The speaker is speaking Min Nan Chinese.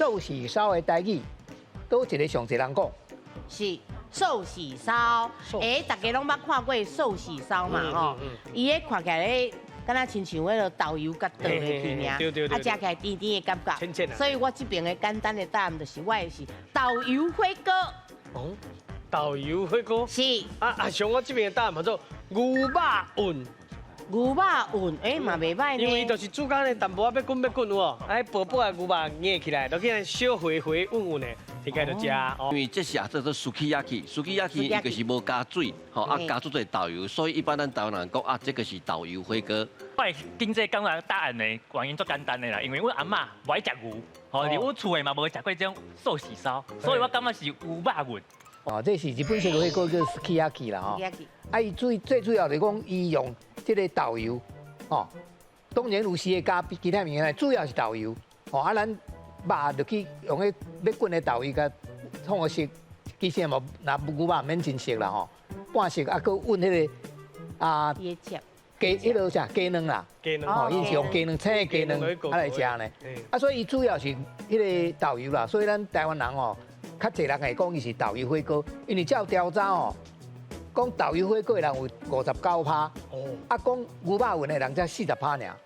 壽喜燒的台語，佗一个上濟人講？是壽喜燒，欸，大家攏捌看過壽喜燒嘛吼？伊彼看起來咧，敢若親像彼个豆油共倒落去爾，啊，食起來甜甜的感覺。所以我這爿的簡單的答案就是，我的是豆油火鍋。哦，豆油火鍋。是。啊啊，像我這爿的答案叫做牛肉雲。牛肉雲，欸，嘛袂䆀呢。因為伊就是煮甲呢淡薄仔欲滾欲滾有無？哎，薄薄的牛肉硬起來，就去小回回穩穩的，提起來就食。因為這是啊，叫做 sukiyaki，sukiyaki 伊就是無加水，吼啊加足濟豆油，所以一般咱台灣人講啊，這個是豆油火鍋。我的經濟感覺答案呢，原因足簡單的啦，因為阮阿嬤無愛食牛，吼，佇阮厝的嘛無食過這種壽喜燒，所以我感覺是牛肉雲。哦，這是日本式的火鍋叫 sukiyaki 啦，吼。啊，伊最最主要就是講，伊用這个豆油，吼，當然有時會加其他物件，主要是豆油，吼，啊，咱肉就去用彼欲滾的豆油共創予熟，其實也無，若牛肉毋免真熟啦，吼，半熟啊，閣溫彼个啊，雞彼个啥雞卵啦，雞卵，吼，𪜶是用雞卵青的雞卵啊來食呢，啊，所以伊主要是彼个豆油啦，所以咱台灣人吼，較濟人會講伊是豆油火鍋，因為照調查吼，講豆油火鍋的人有59趴，啊，講牛肉雲的人才40趴爾。